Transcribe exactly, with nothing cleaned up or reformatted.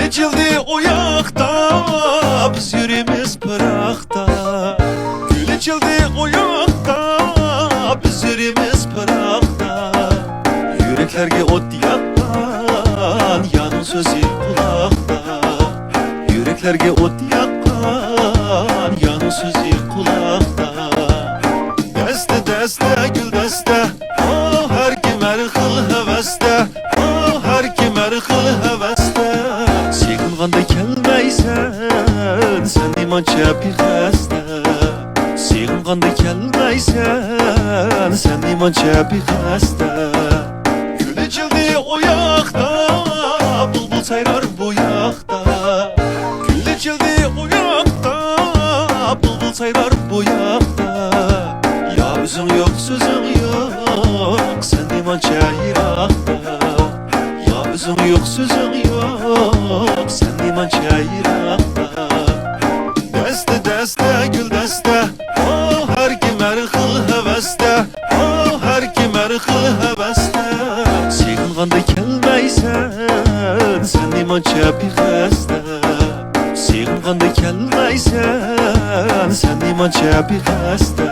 ئېچىلدى ئۇ ياقتا، بىز يۈرىمىز پىراقتا. گۈل ئېچىلدى ئۇ ياقتا، بىز يۈرىمىز پىراقتا. يۈرەكلەرگە ئوت ياققان يارنىڭ سۆزى قۇلاقتا. يۈرەكلەرگە ئوت ياققان يارنىڭ سۆزى قۇلاقتا. دەستە، دەستە، گۈل دەستە، ئو، ھەر كىم ھەر خىل ھەۋەستە، ئو، ھەر كىم ھەر خىل ھەۋەستە. سېغىنغاندا كەلمەيسەن، سەن نېمانچە بىخەستە. سېغىنغاندا كەلمەيسەن، سەن نېمانچە بىخەستە. گۈل ئېچىلدى ئۇ ياقتا، بۇلبۇل سايرار بۇ ياقتا. گۈل ئېچىلدى ئۇ ياقتا، بۇلبۇل سايرار بۇ ياقتا. يا ئۆزۈڭ يوق، سۆزۈڭ يوق، سەن نېمانچە يىراقتا. يا ئۆزۈڭ يوق، سۆزۈڭ يوق، سەن نېمانچە يىراقتا. دەستە، دەستە، گۈل دەستە، ئو، ھەر كىم ھەر خىل ھەۋەستە، ئو، ھەر كىم ھەر خىل ھەۋەستە. سېغىنغاندا كەلمەيسەن، سەن نېمانچە بىخەستە. سېغىنغاندا كەلمەيسەن، سەن نېمانچە بىخەستە.